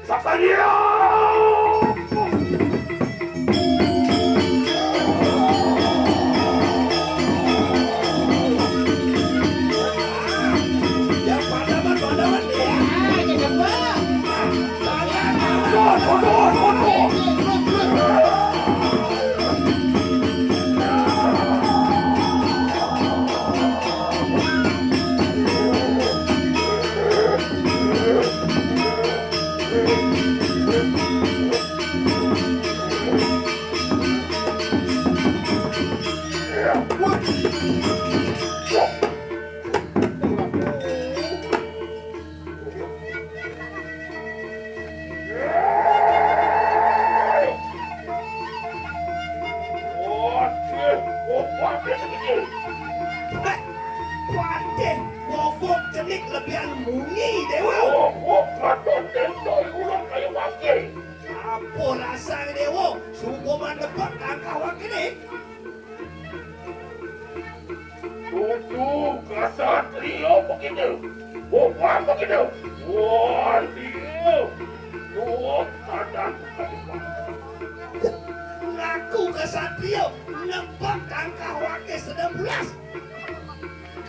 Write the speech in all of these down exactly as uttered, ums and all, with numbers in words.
Sakalian! Ya, padaman, padaman, ya. Ah, ya, cepat. Padaman. Aduh, aduh, aduh, aduh. Waduh, obat dia sakit. Heh, waduh, bobok cenik lebihan munyi, Dewa. Oh, oh, katon tentoi ulah kaya wakil. Apa rasa, Dewa? Suka mandepek langkah wakil ni. Tutu kasatria begitu. Bukan begitu. Wah, dia. Tuh, ada. Ngaku kasatria, nebak tangkah wakil sedang pulas.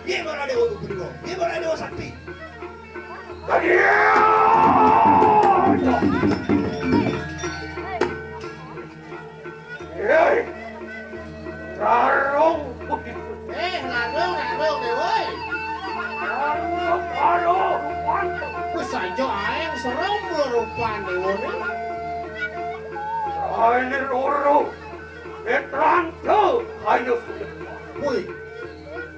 Ye marade waktu kedua. Ye marade sakti. Kalian! Hei, rarung begitu. Eh, rarung, rarung, deh, woi. Rarung, rarung, rupanya. Wis aja aeng serem lho rupane, woi. Ini roro. Netranta, ayo sudah. Woi.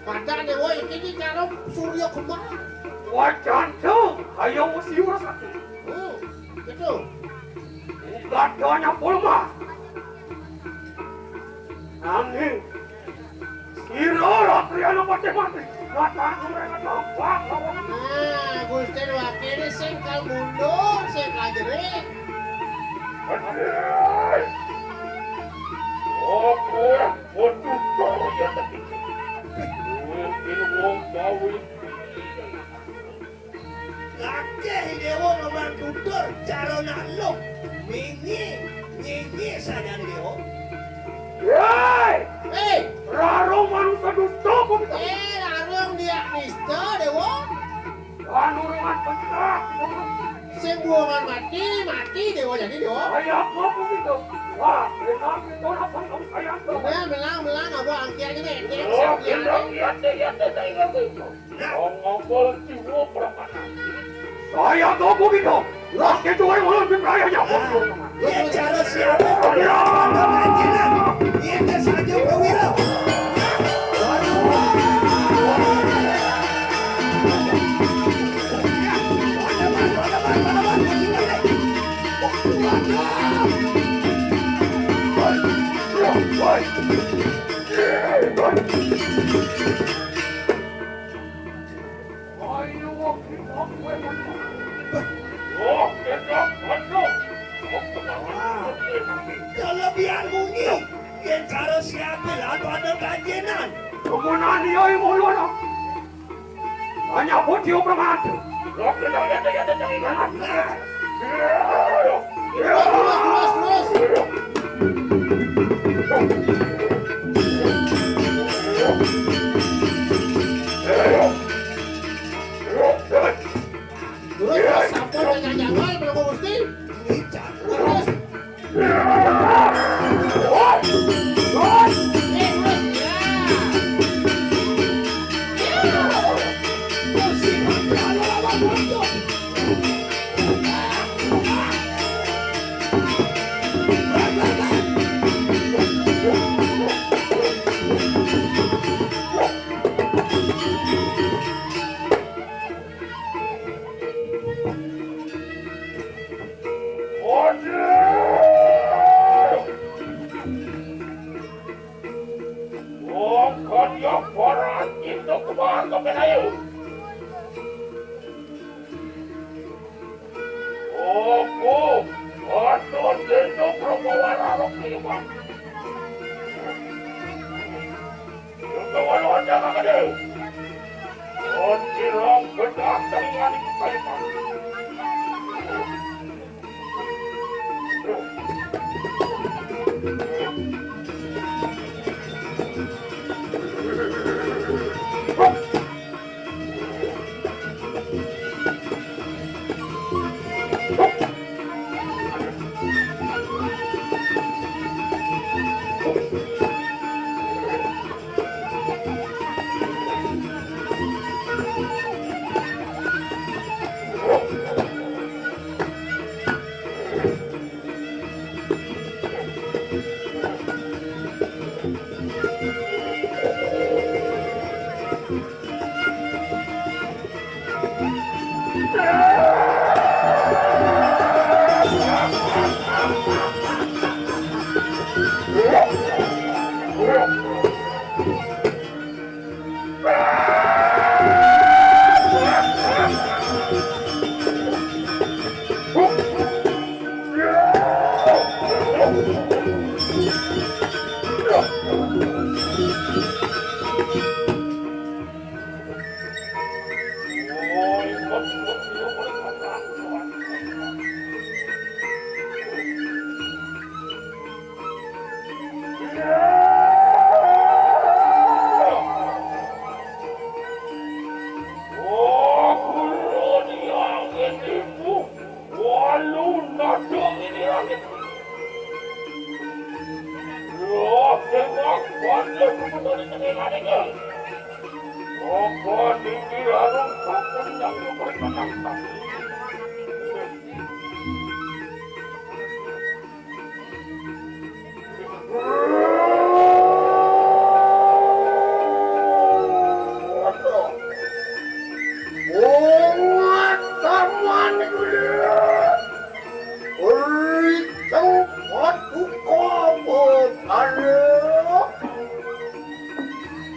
Padane, woi, iki karo Surya Kembar. Wajanta, ayo mesti ora sakit. Oh, gitu. Bukan doanya pulma. Nanging, sira Ratriana Patih Mati. Datang mereka tampak lawan. Nah, Gusti wakile sing kal mundur, sing kal jerit. Aduh. Apa? Waduh, kaya tadi. Mungkin wong gawe. Lakeh Dewa memang tutur cara nak luh. Mingi, nyinyi saja Dewa. Hei! Hei! Rarung manusia dusta apa kita? Eh, rarung dia nista, Dewa. Panurungan pencerah. Sing buangan mati, mati, Dewa, jadi, Dewa. Kaya apa pun gitu. Wah, enak itu apa kamu sayang tuh. Udah, belang, belang, abah angki aja deh. Dia Oh, kesakitan. Belang, iya, iya, iya, iya, iya, iya. Nah. Ngomong jiwa permana. Saya tahu gitu. Lah, itu yang malam di raya ya. Nah, dia cara siapa? Ya. Ada aja lah. Dia saja perwira. Waduh. Kelebihan munyi, yen cara siape lan pada kajenan. Kemunan iya, iya, mulo, no. Hanya pun dia bermata. Terus, terus, terus. Terus, sampun tanya jawab, Prabu Gusti. Terus. Aduh! Wong kaya barat itu kemana kepenayu? Opo? Aduh, desa Brahmawara rok liwat. Kewala wajah kakade. Otirang bedah telingan itu kayu.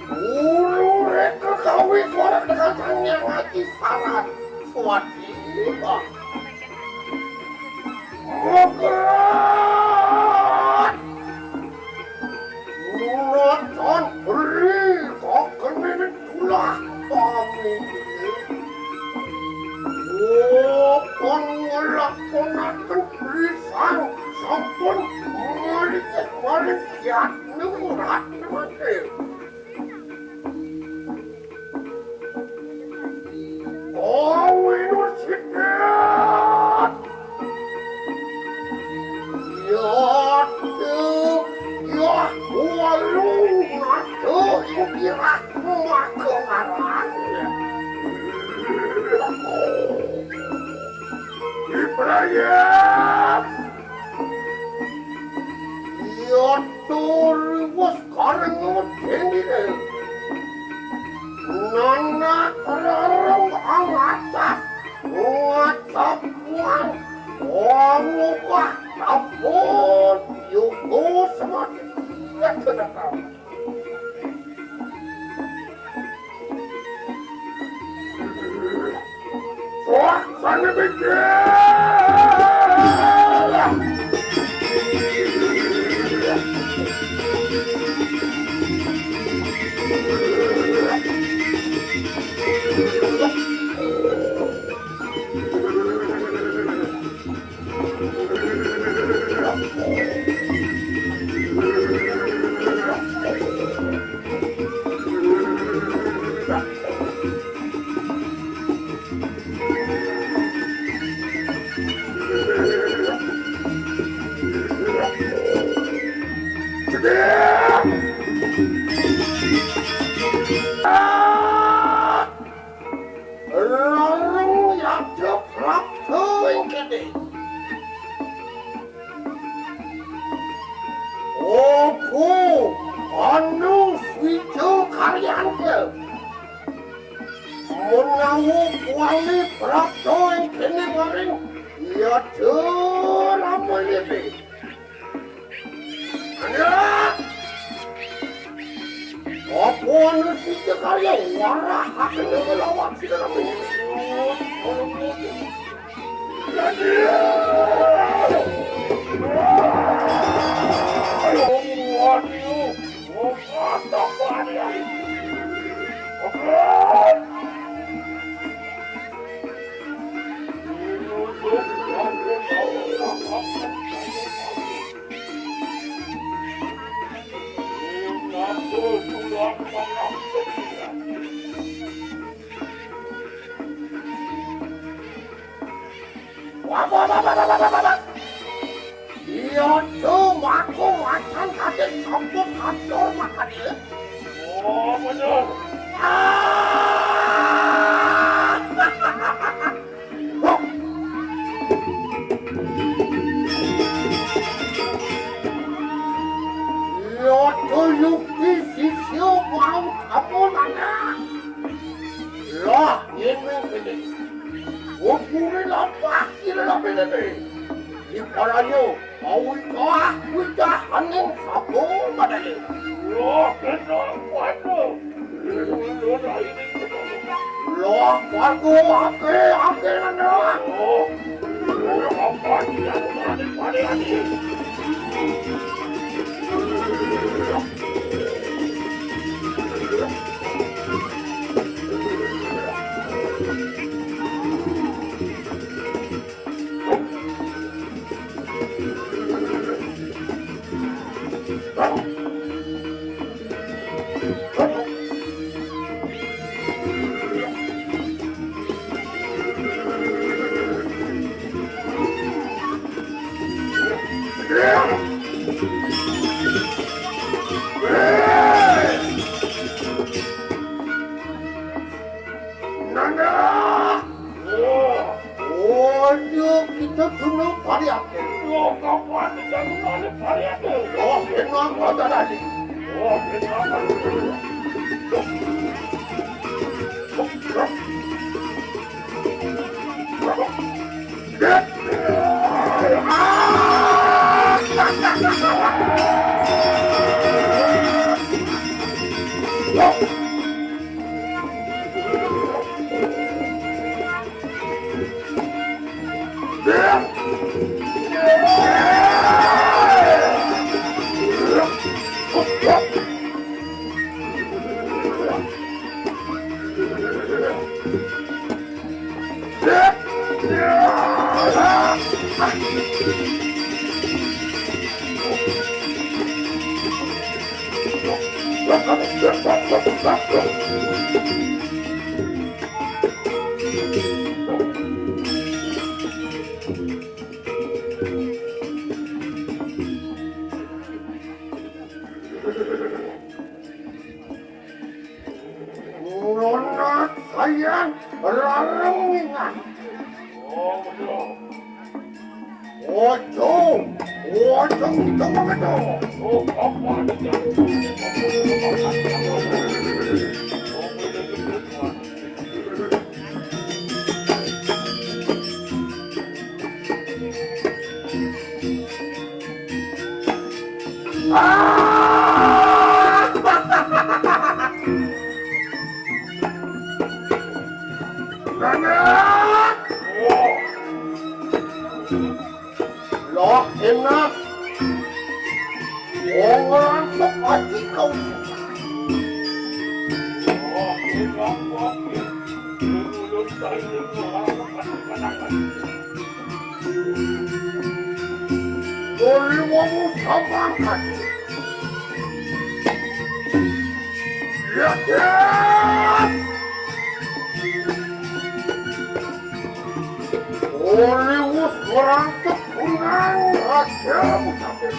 Guru reka gawe suara kedatangan yang lagi saran. Suwati. Mokrat. Nonton beri kok kenene tulah kami. Oh, kon ngelakonaken pisan sampun malih maring kiat nurat mati. Kawinus sidat. Ya, ya, walu nado ing kirah maka ngaran. Ibrahim. Ya, tur wis kareng ngedeni. Nana rarung angacap, ngacap wang, wong ngubah dapur, yugo semati. Ya, kenapa? Wah, sana pikir. Larung yadep rabda ing kene. Opo anu swija karyante? Menawa kuali prapta ing kene maring yadep rabda ing kene. Anak! Apa anu sida karya warah akan ngelawak sida kami? Iya, tuh, aku wacan kate sampun hancur makan ya. Oh, bener. Ah! Wah! Puri lampah sira lampene. Iparanyo, awita, wita haning sapa madane. Loh, kenapa tu? Loh, aku ake, ake nana. Loh, apa dia? Nanda! Oh, ayo kita tuna pariake. Oh, kapan kita tuna pariake? Oh, kenapa tadi? Oh, kenapa? Nona sayang rareng mingan. Ojo, ojo kita mengedo. Ah! Nana! Loh, enak. Wong rampok aji kau. Oli wong samangkat. Yakin. Oli wus merangkep kunang raja musafir.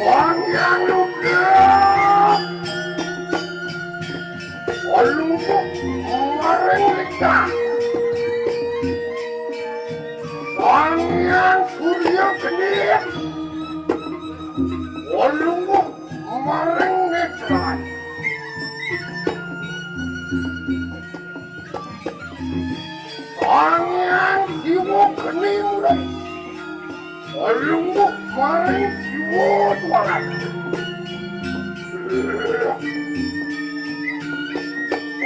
Wong yang ludah. Olungkuk maring licah. Sang Hyang Surya Genit. Olungkuk maring netran. Sang Hyang Siwa Genit. Olungkuk maring Siwa Tuaran.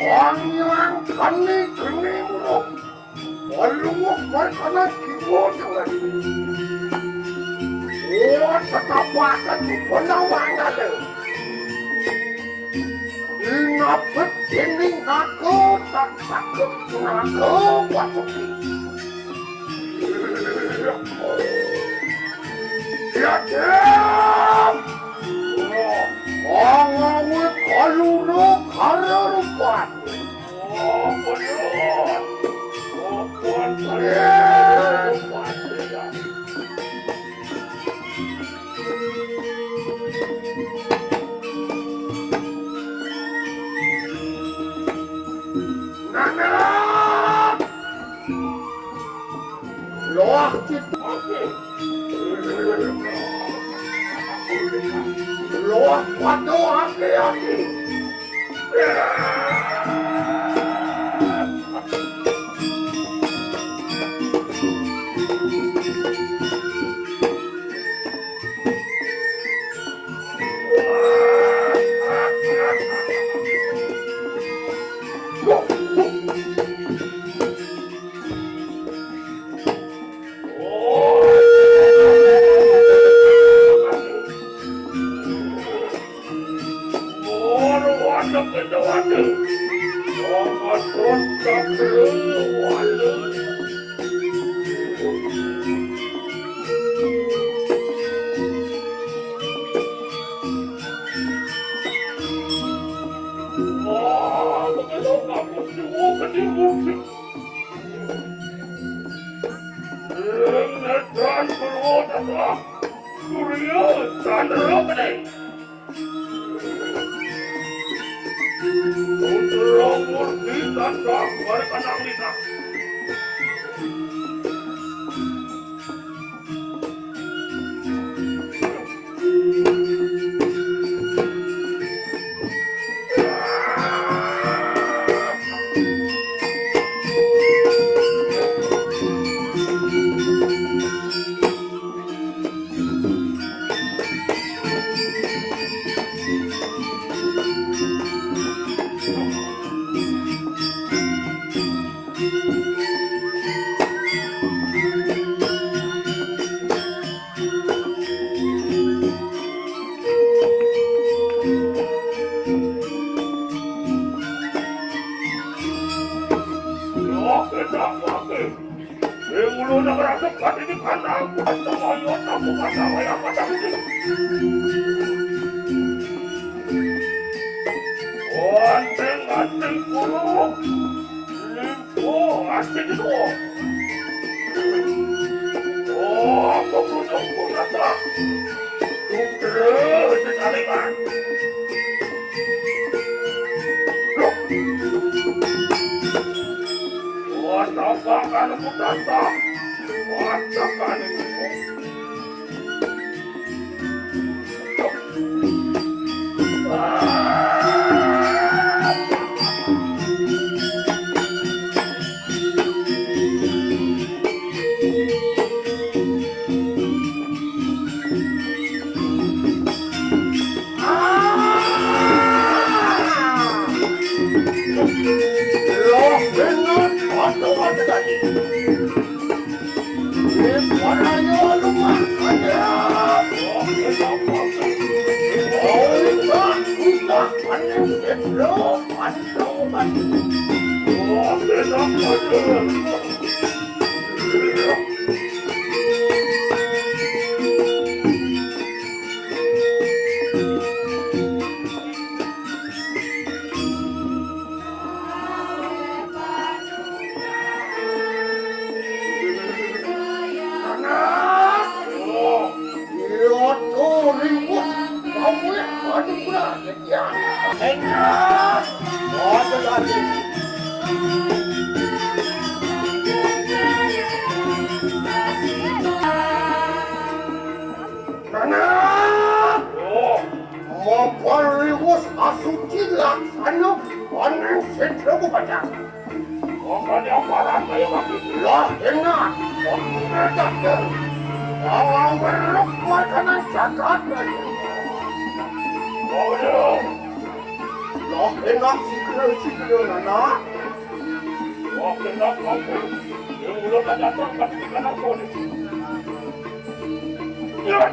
Sang Hyang Kani Geni Muruk. Olungkuk maring Kani Siwa Tuaran. Oh, tetap akan dipenawangan. Inapit dening naga tak saged naga pasuki. Yakin! Pangawit kaluna karya rupan. Oh, bener. Oh, bener. Nana! Loah kita. Loah Waduh, aki-aki. Surya Chandra Gede. Putra Murti tansah barikanang lintang. Ing ulun nang rasep hati di kandang, kuat nang ayo tamu kandang wayah padang ini. Anting-anting guru, limpo anting itu. Oh, aku butuh punata. Putra di talingan. Loh. Wasakan aku datang. Wasakan itu. Loh, bener, ada, ada tadi. Di mana ya, lu, Mas? Ada. Oh, kita, kita, ada, ada. Mapariwus asuci laksana paning sidra bubacang. Mangkane aparan kaya mangkene. Lah, enak. Pengetahuan. Pangawir rukmakanan jagat. Lah, enak sikil-sikil anak. Wah, enak kamu. Yang udah tak datang, pasti kan aku nih. Ya.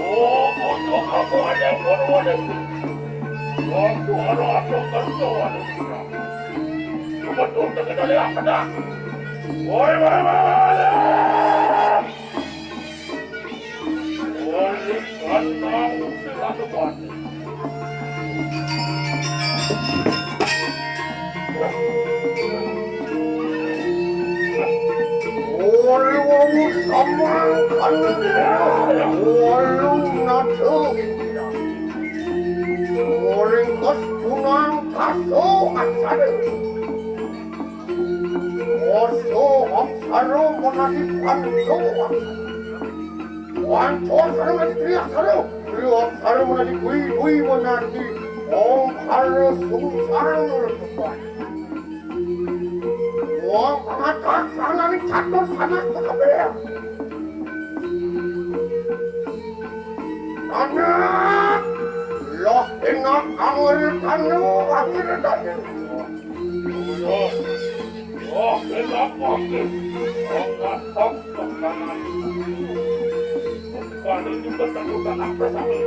Oh, untuk aku ada yang baru ada. Waktu ada aku kerja ada. Cuma tuh terkenal yang kena. Woi, woi, woi, woi. Oso aksara monadi pancowa. Pancor sareng adi teriak sareng, teriak sareng adi kui-kui menanti. Om harus sungsang. Wah, pangacak sareng catur sanak kabeh. Anak, loh enak anggur tanu, anggur tanu. Loh enak anggur. Anggur tanu. Paling juga tanu tanah bersama.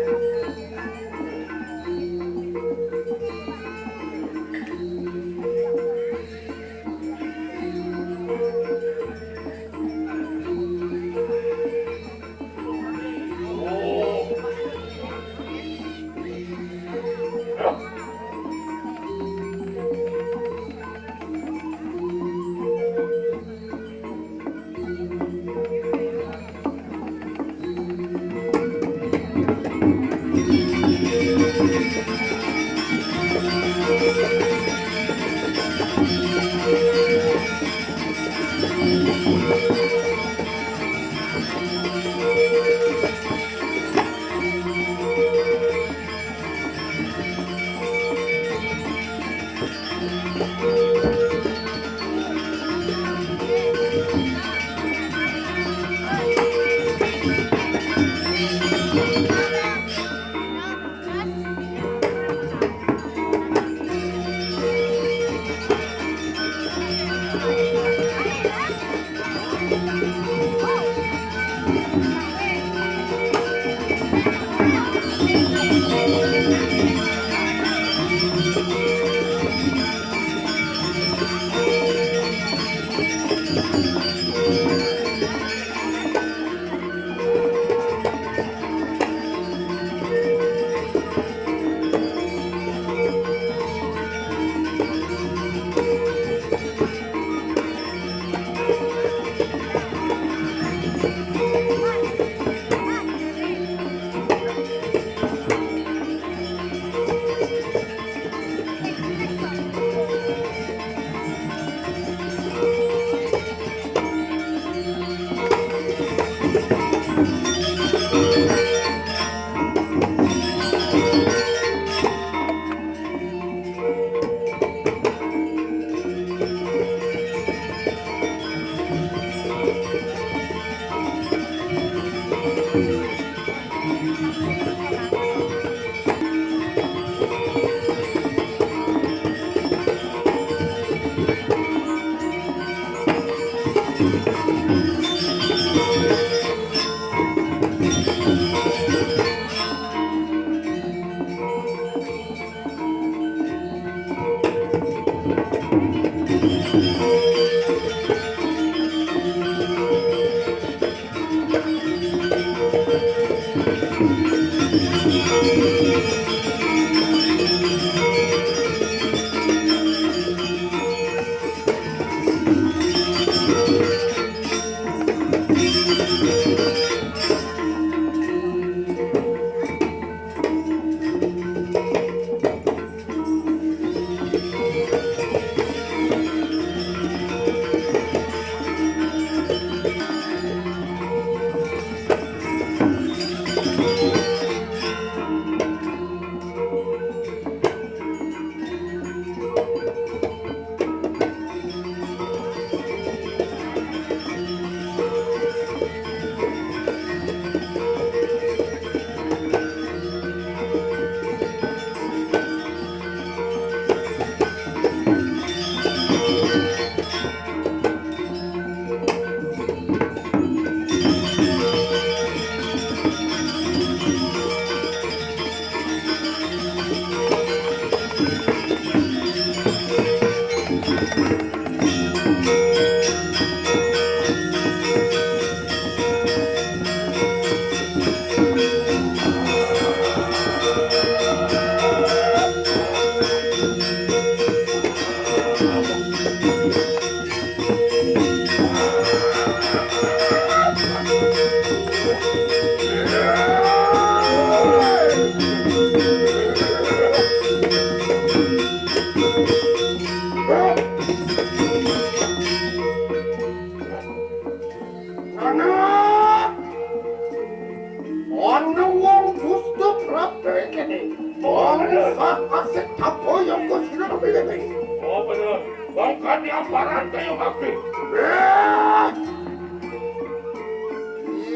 Bangsa kasih tapo yang kau sira pilih. Oh, bener. Bangkat yang paran kayu mati. Eh!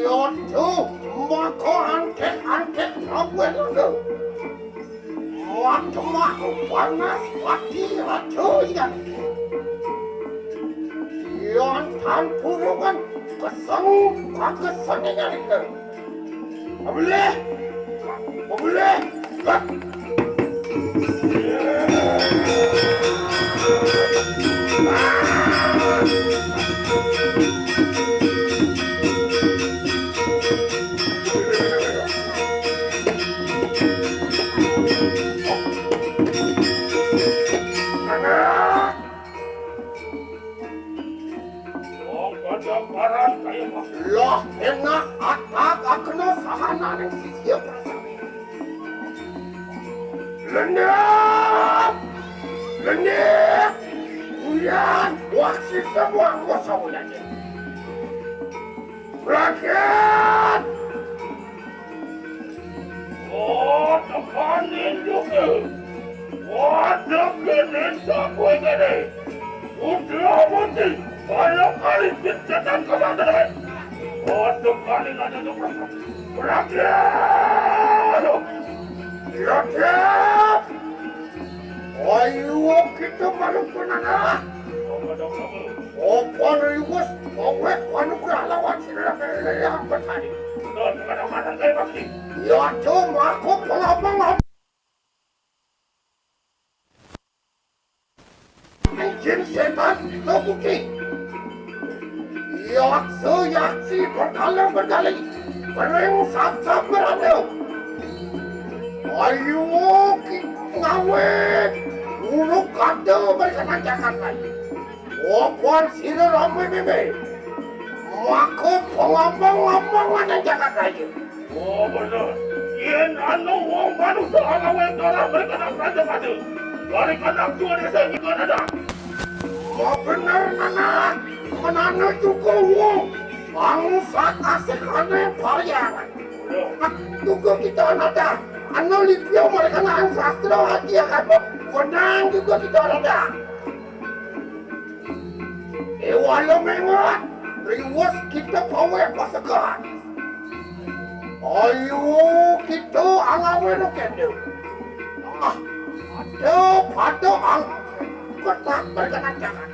Yodo, mako antek-antek rawe lodo. Mako-mako panas pati rajo yang. Yang tan purungan keseng kageseng yang itu. Abule! Abule! Lah, enak atak akena sahananing sisia prasami. Lendep! Lendep! Uyan, wah, sisa buang kosong lagi. Rakyat! Oh, tekanin juga. Wah, tekanin tak gue gini. Udah mati. Banyak kali pincetan kemana. Oh, tekanin aja tuh. Rakyat! Rakyat! Ayo kita malu penana. Opan riwes, awet panugrah lawan sira yang bertani. Ya cuma aku pelapang izin setan terbukti. Yaksa yaksi berkala berkali, bering sap-sap berada. Ayo kita ngawet, uruk kata mereka nanjakan lagi. Opan sira ramai bebe. Maka pengambang-ambang ada jagat raya. Oh, bener. Yen anu wong manusa alawet ora berkenan raja pada. Dari kanak tua desa juga ada. Mau bener, anak. Menana juga wong. Bangsa kasih aneh varian. Juga kita nada. Anu lipio mereka nang sastra hati akan. Benang juga kita nada. Ewala mengat, riwes kita paweh pasekan. Ayo kita angawe no kendo. Ah, ada pada ang ketak berkenan jangan.